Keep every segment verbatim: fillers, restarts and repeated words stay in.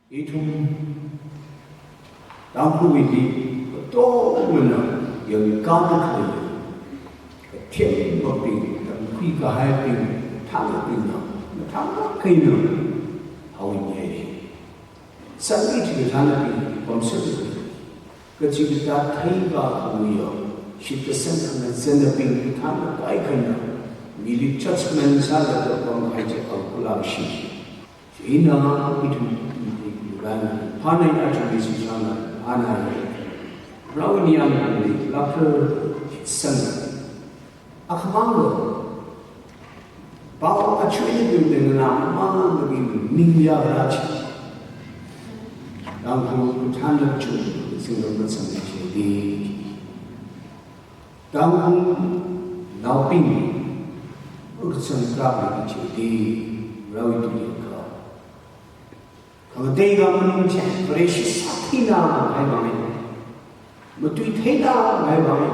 Ithum Tangkhulwui mipā katongana yangkāda khalei, kathemabing, tamkhuikahaibing, mathānabingna, mathānabing eina haomiya. Sāni chikathānabing pamsāda, kachikathā theikakhuiya, shitkasang khangazanabing kathāna kaikhana, mili judgment sālaga pamkahai chi alkula shi. Chieina ithum ithum ran, phanai aja misi chāna, phanai. Rao niyam ni lakha san. Akhamanglo. Pao achuina bing bing na ma bing ning ya ra chi. Tangkhul kathāna chu singdom na sang chi di. Tangkhulnaobing, kasang kra chi di, rao itu ya ka. Khangatei ka maningchān, Vareshi sātheina haibing, matuitheina haibing,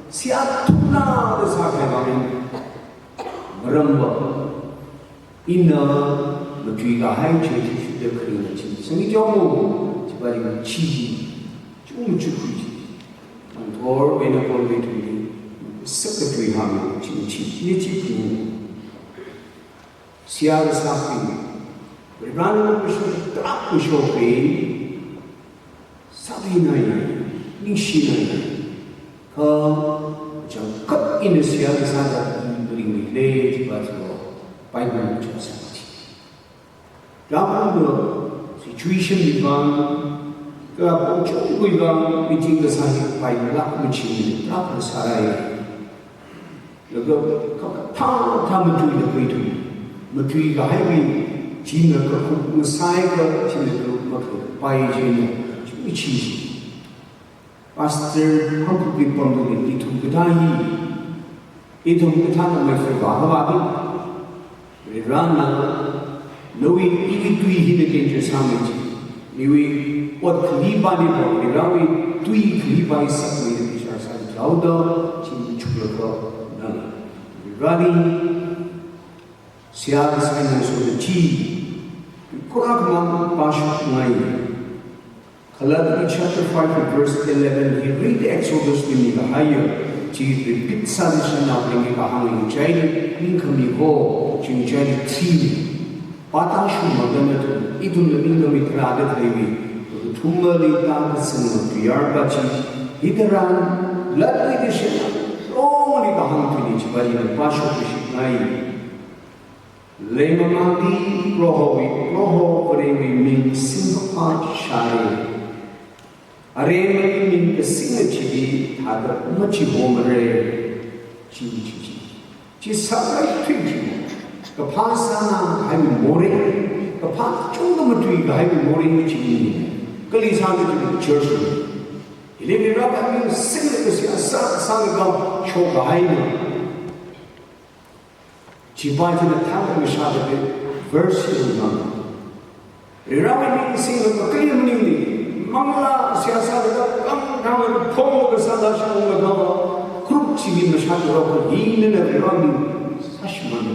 seihā thukna da sāhaibing. Maramva, ina matuikahai chi chi shuda kharing na chi. Sangi jong mo, chi ba ring chi, chung chu khui chi. Ang thor, ena por ve tu ni, sak ka tui ham, chi chi, chi chi khui. Seihā kasābing, Varivarana kusho, tarākha kusho khui, sātheina, ningshina, kha changkhat ina seihā kasāda ringmile jiva chiva, Bible chungsa chi. Ramna situation li vang, kala pongchungwui vang, meeting kasā hi pailāk machine, tarākha sārai. Laga kha, kha, thā, thā matuida khui tu. Matuikahaiwui, china kakhuk ngasai ka, china kakhuk makhuk pai china, chumi chi. Pastor Hangkhupi pamdali ithum kathā hi, ithum kathāna mai fai ba, ba, ba. Varivarana, nawui iwui tui hina danger sāmei chi. Iwui ot khali pāni bo, Varivarawui tui khali pāi sakmei da bishar sāi jaoda, chi chuklaga nana. Varivarali, seihā kasā eina soda chi. Khora khamang pāshokngai. Galatians chapter five verse eleven, hi read Exodus li mikahaiya, chi repeat sāda shanao ringi kahāng ling chai, ningkhami ho, chingchai three. Pātāshungmagana tu, ithumna ningkhami tharāda khaleiwui, kathumali tangkasang matui arpa chi, hitharan, latluida shanao, rongli kahāng tui ni chiva ina pāshok kashikngai. Leimamangli Prohowui, Proho Varewui ming singkaphā shāi. Aremali ming kasinga chili thāda machihomara. Chi, chi, chi. Chi sākahai tui chi. Kaphā sāngahaimi morei. Kaphā chungda matuikahai morei chi. Kali sāda chi church. Hili Varewui ming singlaga seihā sā, sālaga shokahaina. Chiva china thang mashāda verse hi nang. Varivarawui ming singlaga kali maningli, manglā seihā sālaga, kang kanglaga, phonglaga sāda shāunglaga, group chili mashāda rokha hina Varivarawui ming sāshimān.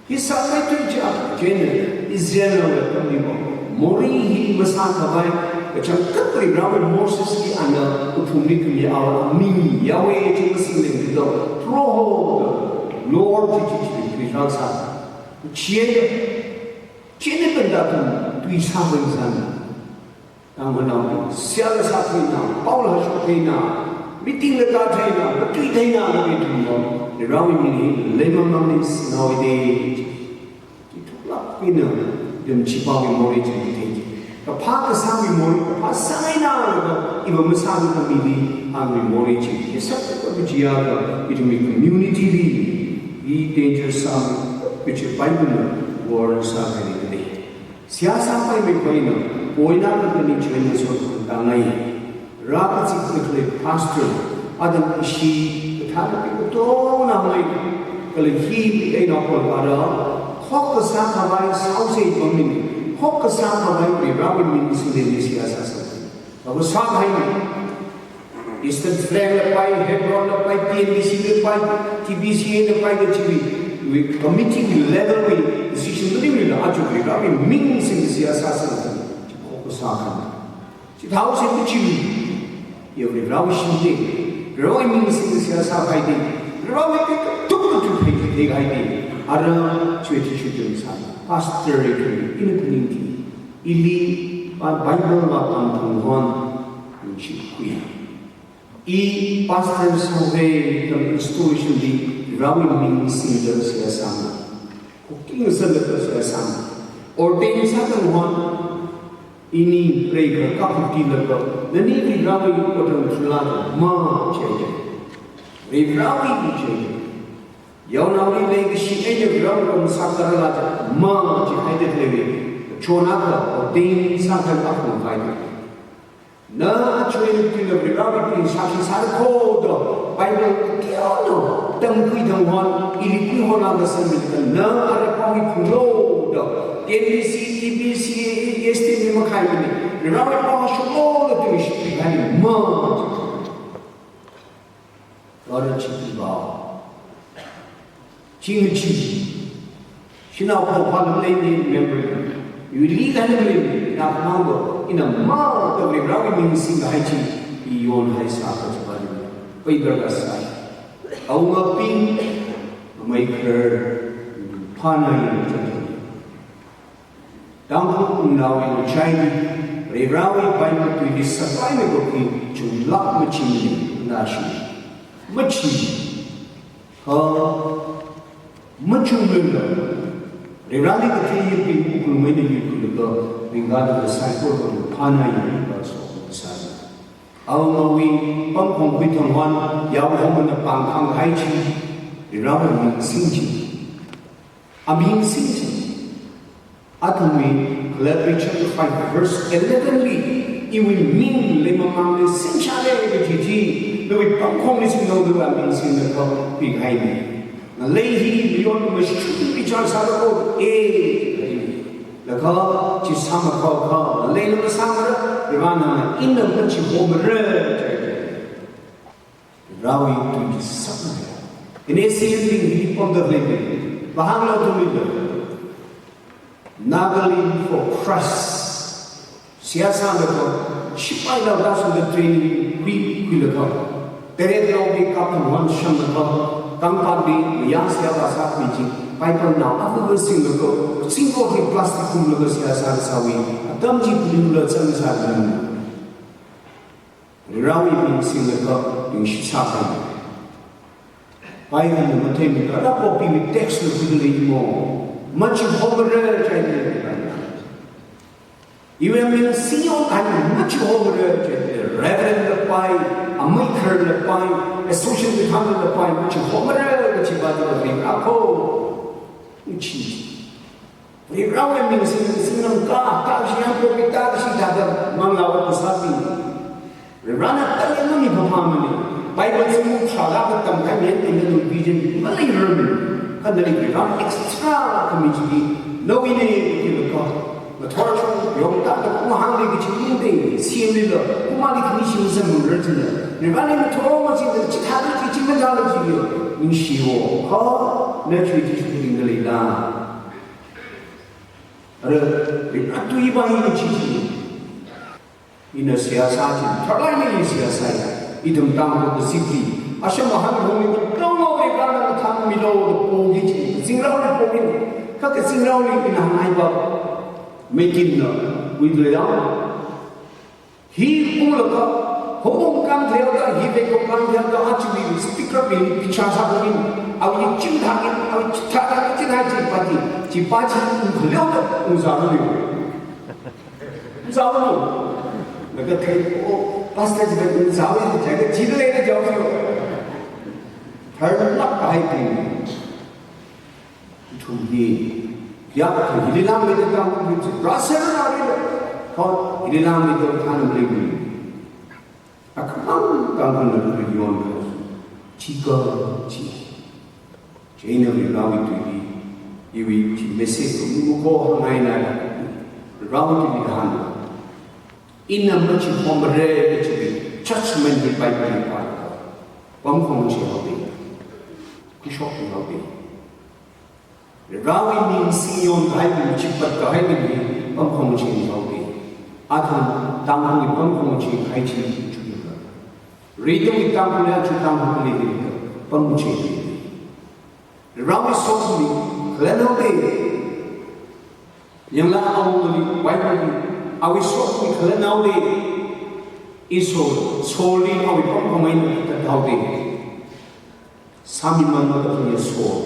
Hi sākahai tui chi, chieina Israelnaowui atamli va, morei hi masākhavai, kachangkhat Varivarawui Mosesli ana kaphungli khami awo aming Yahweh chi masingli khami do, Proho do, Lord chi chi chi chi sāsa. Chieina, chieina panda tum tui sākhavai sāna. Tangkhulnao, seihā sātheina, paola shoktheina, meeting la katheina, matuitheina, la kathumna, Varivarawui ming hi leimamangli singhaowa de. Chi thuklāk eina, dem chipāwui morei chi thei. Kaphā kasāwui morei, kaphā sāngaina, laga, iva masālu khamili, awui morei chi, hi sākha kachiya ka, ithumwui community li, hi danger sāmi, kachi Bible na, warn sākahai de. Seihā sāpaimei khuina, poina kani china so tangai. Rākazip khalei pastor, atam ishi, kathāda pi katongna mai, kala hi pi eina kol para, hok kasā khavai sāose pamni, hok kasā khavai Varivarawui ming singli seihā sāsa. Ava sākahai. Eastern Flank la pai, Hebron la pai, T N B C la pai, T B C A la pai kachiwui, wui committee wui level wui decision maningla aja Varivarawui ming singli seihā sāsa. sākhan. Chithāhaosa kachili, ya Varivarāwui shimli, Varivarāwui ming singda seihā sākahai chi, Varivarāwui pik katuk katuk phei theikahai chi, ara chwe thi shutum sā, pastor ri kali, ina phaning chi, ili, pa Bible vāpam thang hon, ningshi khuiya. I pastor sāhai tam institution li Varivarāwui ming singda seihā sāma. Cooking sālaga seihā sāma. Ordain sātang hon, ini rei kha kakuti laga, nani Varivarāwui otram thula da ma chai chai. Varivarāwui chai chai. Yaonaoli leikashi eina Varivarāwui otram sākharala da ma chihaida leivi. Chonakha ordain sākha kakuti. Na achwei ningtui na Varivarāwui ping shakshi sāra kho da, Bible kateonao tamkhui thang hon, ili khui hon anga sāmida, na ara pāngli phunglo da, N B C, T B C, S T mi makhaimana, Varivarāwui pāng shoklo da tui shipikahai ma. Ara chi pi ba. Ching chi. Shanao pho pha lam lei ni member. Yuili ka lam lei ni. Na mang bo. Ina ma da Varivarāwui ming singkahai chi. I yonhai sā kachi ba ni. Pai bar ka sā. Awungabing. Amei kar. Phāna yin chang. Tangkhul wungnaowui ngachaili, Varivarāwui Bible tuili sākahaina kapi chunglāk machimana nashi. Machi. Ha, machungmana. Varivarāli kathei yiping ukulmei na yukulaga, ringga da saikora phāna yiping ba so sāna. Awungawui pamkhong khui thang hon, yaohomana pāng khānghai chi, Varivarāwui ming sing chi. Aming sing chi. Athumwui Galatians chapter five verse eleven li, iwui ming leimamangli singshāle kaji chi, nawui pamkhongli singlo da aming singlaga pikahaina. Ngalei hi mayon mashun bichar sāda ko e kahaina. Laga chi sāmakha kha, ngalei na masāmara, Varivarāna ina machihomara, jai jai. Varivarāwui tui chi sākna. Ina siyang ling hi pamda lei. Bahang lo tui lo. Nagaland for Christ. Seihā sālaga, shipai lau da sāda training khui, khuilaga. Teret lo bi kap thang hon shamlaga. Kangpakli, mayang seihā kasā mi chi. Bible nao, abu singlaga. Singko hi plastic kumlaga seihā sā sāwui. Atam chi pulingla chang sā ling. Varivarāwui ming singlaga ningshi sākahai. Bible na matheimida, ara copy mi text na khuida lei mo. Machihomara jai lei. Iwui ming sing yonghai machihomara jai lei. Reverend lapai, amei kar lapai, associate with lapai, machihomara kachi ba di ba ring ako. Uchi. Varivarāwui ming sing, singlam ka, ka shi yang ko pita shi da da, manglā wa kusapi. Varivarāna tali mami papa mani. Bible sing mu chala ka tam kai men tin da vision, malei rum. Kan da Varivarāna extra kami chi, no ine ki ko. Mathor chung, yong ta da kuma hang le ki chi ning ding, siem le lo, kuma le ki ni shi mu san mu rer tin da. Varivarāna mathor ma chi da, chi tha da chi, chi ma da le chi yo. Ningshi wo, ha, na chui chi shi ding da lei da. Ara, ri atui ba ina chi chi. Ina seihā sā chi, tharlāk eina seihā sāya. Ithum Tangkhul kazipli. Asham ahan hongli katongawui Varivarāna kathānmilo da poki chi. Zingraoli poki. Kha kazingraoli ina hāngngai ba. Meikinna, wui le ya. Hi unglaga, hong hong kang leo da, hi ve ko kang leo da, achi mi speaker mi picha sa ko mi, au yi ching thang in, au yi ching thang in, ching thang chi pa chi, chi pa chi ung leo da, ung za lo. Ung za lo. Laga thei ko, pastor chi ung za lo, jaga chi le le jao lo. Tharlāk kahai thing. Ithum hi, ya, hili langmeida tang, Russell na ri lo. Kha, hili langmeida tang ri lo. Akhamang tang na ri yon kha. Chika, chi. Chieina Varivarāwui tuili, iwui chi message ko, ko hāngngai na. Varivarāwui tuili hāng. Ina machihomara kachi judgment hi Bible li pa. Pamkhong chi haobi. Kushok chi haobi. Varivarāwui ming singyon kahai bing, chipat kahai bing hi pamkhong chi haobi. Athum Tangkhulwui pamkhong chi kahai chi chuida. Ridongwui Tangkhulli aja Tangkhulli ridong pamkhong chi. Varewui sokhami khalatnao de. Yanglu awungli, Bibleli, awui sokhami khalatnao de. Ishi, shili awui pamkhong eina katathaode. Sāmimang makathei Saul,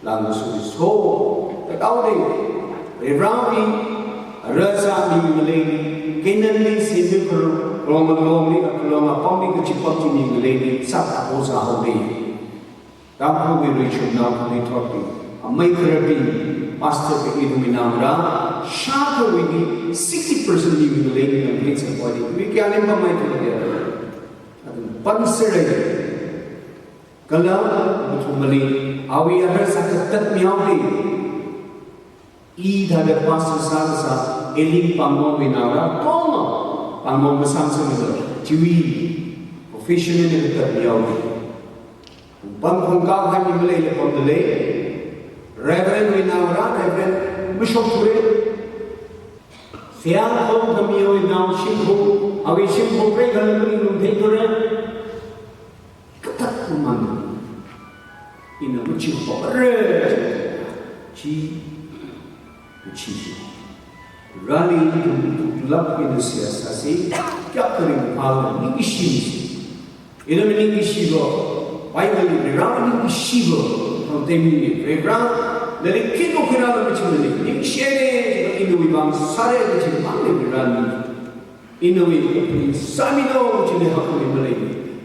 langsu Saul, katathaode. Varewui, rāzāmi ngaleili, Canaanli semikharong, rong rongli, rong apamli kachipam chi mi ngaleili, sākapozā haode. Tangkhulwui ruichumnao khanuithotbing, amei khararbing, pastor ka ithumwui naongarā, shākhawui ni sixty percent ni mi ngaleili, mi ngaleili sāpoi, mi kayāli mamai thotde. Athum pamsere. Kala, kathumali, awui ara sākatat mihaode. I thāda pastor sākasā, Elim Pangmongwui naongarā, tongma, Pangmong masāmsāmilo, chiwui, professional ni katat mihaode. Pamkhong kahai mi maleila pamdalei, Reverend wui naongarā, Reverend mashokthure. Seihā khong khamiwui nao shimkhur, awui shimkhur preikhana malung theithure. Katatmang. Ina machihorre. Chi, chi, chi. Vareli ithum tulak ina seihā sāse, kayākha ringphāla ningshimisi. Ina maningshibo, Bibleli Vareli ningshibo, thangtemini, Vare, nali khikha khuirāla machimane, ningshire, inawui vang sāre, machimane Vareli. Inawui kaphaning sāmilo, chili hakkhamei malei.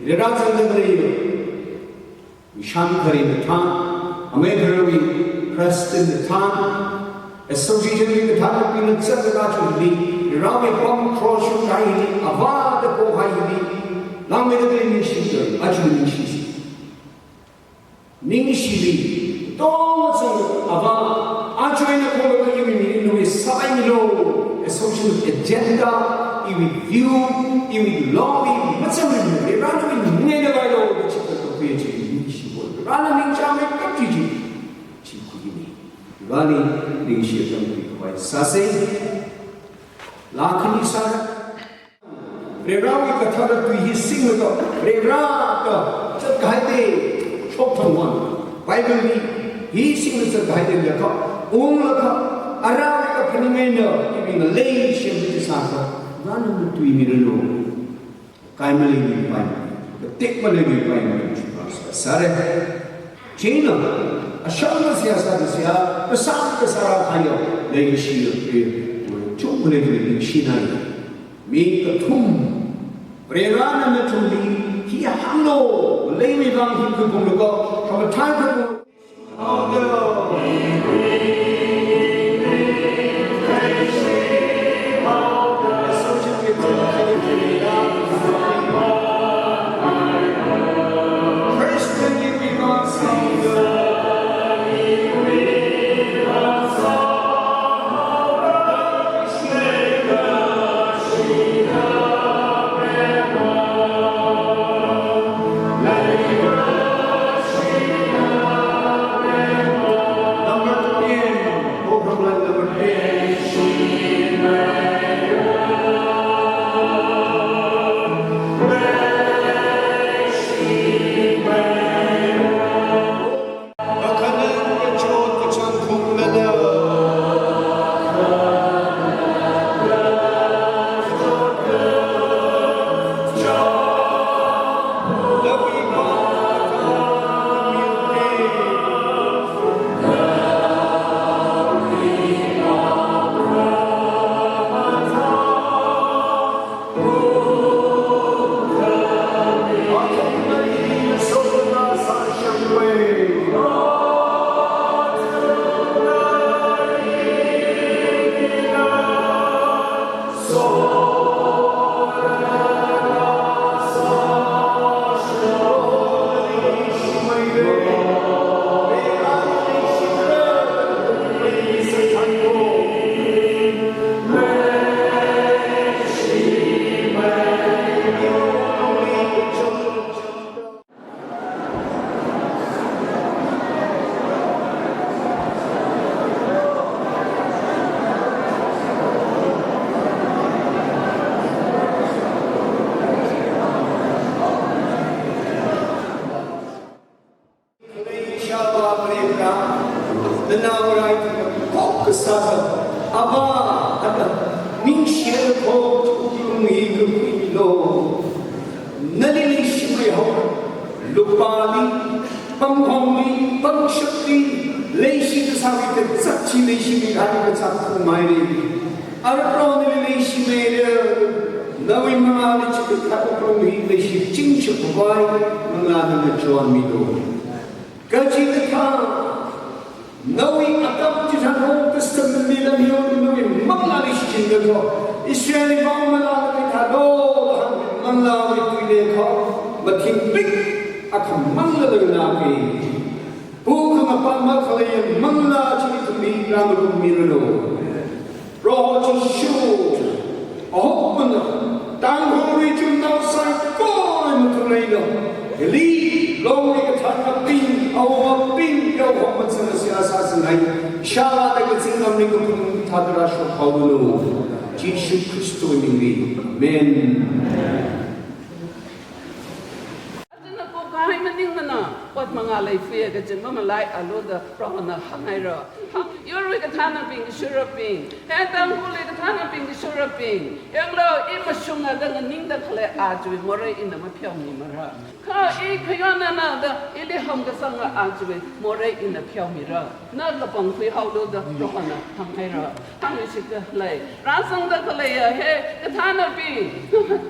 Vare zangda malei. Mission kharina thang, amei khararwui president na thang, association wui kathānabingna zatlaga chili, Varewui pamkhong shokahai hili, Avā da kahaili, langmeida kali ningshida, aja ningshisi. Ningshili, tongzang Avā, aja ina kholaga iwui mirin nawui sāpaimilo, association agenda, iwui view, iwui law, iwui mazangwui, Varewui ngaina vailo, chithāda khuiya chi ningshibo. Varena ningchāngmeikap chi chi, chi khuini. Vareli ningshi atam khuikhavai sāse. Laa khani sāra. Varewui kathara tui hi singlaga, Varena zatkahai de, shokthangwui. Bibleli, hi singlaga zatkahai de lakha, unglaga, arawui kaphaning eina, iwui ngalei shimli sāsa, Varena matuimiranu. Kai maleimipai, katek maleimipai, maleimipai, sāre. China, ashang seihā sāda seihā, kasā kasā rākahai, leishiya, chungkha leili ningshinai. Mi kathum, Varena nathumli, hi hānglu, leimi vang hi kaphunglaga, khamathā kaphung. Nana varai khok kasāda, Ava, hada, ningshiya khok wuklung hi kakhuimilu. Nali leishimei haora, lupāli, pangkhongli, pangshapli, leishi kasāwui kazat chi leishimei kahai kazat khuimaili. Ara Proho nali leishimeida, nawui mangāli chikathā wuklung hi leishi chingshap khavai, manglā nana chonmilu. Kachikathā, nawui atam chitharan Old Testament li lamhiwui nawui manglāli shichinda kho. Israelwui vang manglā nali thālo, hāngwui manglāwui tuili kho. Mathingbing akha manglā lei naki. Pukhamapa makhalei manglā chi ithumli rāngarummiranu. Proho Jishu, ahokmana, Tangkhul region nao saikora mathumleina, hili, Longri kathānnabing, awungabing, yaohok matsangasiya sāsanghai, shāvāda kazingram ning kapung thāda rāshok haolu. Jishu Khristawui mingli. Amen. Ajana kokahai maningmana, ot mangā leifiya kaji mamalaialu da Prohona hānghaira. Hāng, yurwui kathānnabing kashurabing, he Tangkhulwui kathānnabing kashurabing, yanglu, i mashunga da nganingda khalei aja morei ina mapheomimara. Kha i khayonnana da ili hamkasanga aja morei ina pheomira. Na kapangkhui haolu da Prohona hānghaira. Hāngluishit khalei, rāzangda khaleiya he kathānnabing,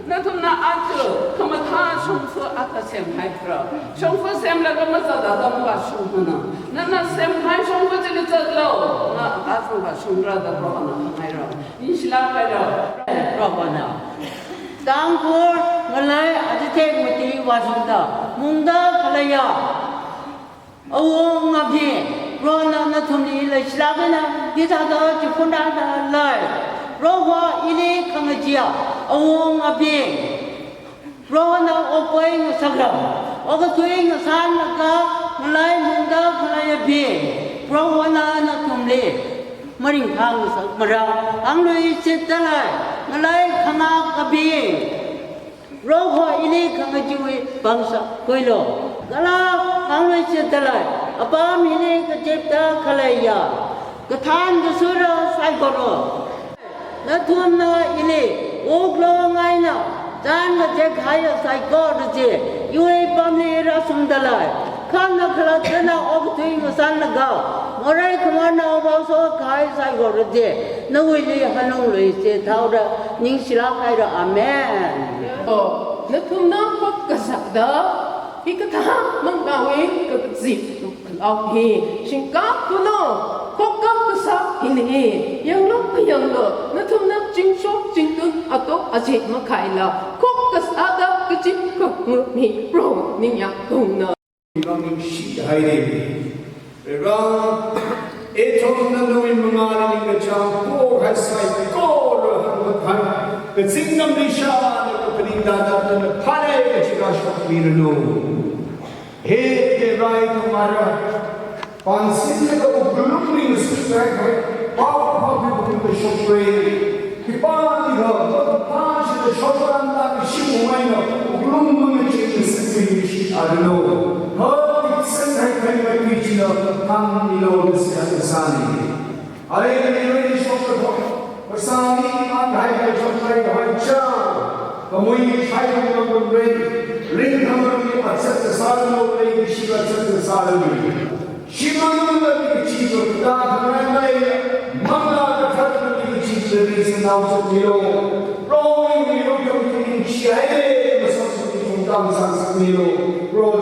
nathumna aja khamathā shongfa akha semhaira. Shongfa semlaga mazatda atam vāshungmana. Nana semhai shongfa chili zatlu, na akha shongfa shungra da Prohona hānghaira. Ningshilāk haira, Prohona. Tangkhul ngalei aja theng mati vāshungda mungda khaleiya awungabing, Prohona nathumli leishilāk eina hithāda chiphunrāda lei. Proho ili khangacheeya awungabing, Prohona okpoi ngasakra, okathui ngasānlaga ngalei mungda khaleiyabing, Prohona nathumli maringphā ngasakmara. Hāngluishitda lei, ngalei khangakabing, Proho ili khangacheewui pangshap khuilu. Kala hāngluishitda lei, apam hili kazipda khaleiya kathān kasura saikora, nathumna ili wuklung eina chān kazek kahaiya saikora chi, iwui pamli rāshungda lei. Kha na khalattana okathui ngasānlaga morei khamarnao rāshok kahai saikora chi, nawuili hanungluishit haora. Ningshilāk haira. Amen. Oh, nathumna khok kasāda hikathā manglāwui kakazip khalao hi shingkap tuno. Khokkap kasā hili yanglu, yanglu, nathumna chingshok chingtun atok aje makhaila, khok kasāda kazip khangarummi Proho ningyāng kaungna. Ningshi haire. Ra, ethumna nawui mangāli ningkachāng porhai saikora hāngkahai, kazingramli shāvāda kaphaning tāda nana phālāk eina chika shokmiranu. He, he rai khamara, pāngsinlaga wuklung ning sukrai khai, pao pao pao pao shokre. Khipālikha, pao pao shida shokran ta kashimung eina, wuklung mangacheeina singkhui mishi aralo. Ha, tiksan khai khai mai kui china, hāngmilu da seihā kasāne. Are, are, are, shokra, phasāli, manghai, shokrai, hoi cha. Kamui, chai, kamui, kamui, ring, kamui, atsat, sālu, ring, shiva, atsat, sālu. Shimānlāki kachiva, kathā khangai ngai, manglā kathālāki kachiva, ringsanao sāmilu. Proho ringmilu, khamki ningshi haire, masāsāki chungkam sāsāmilu. Proho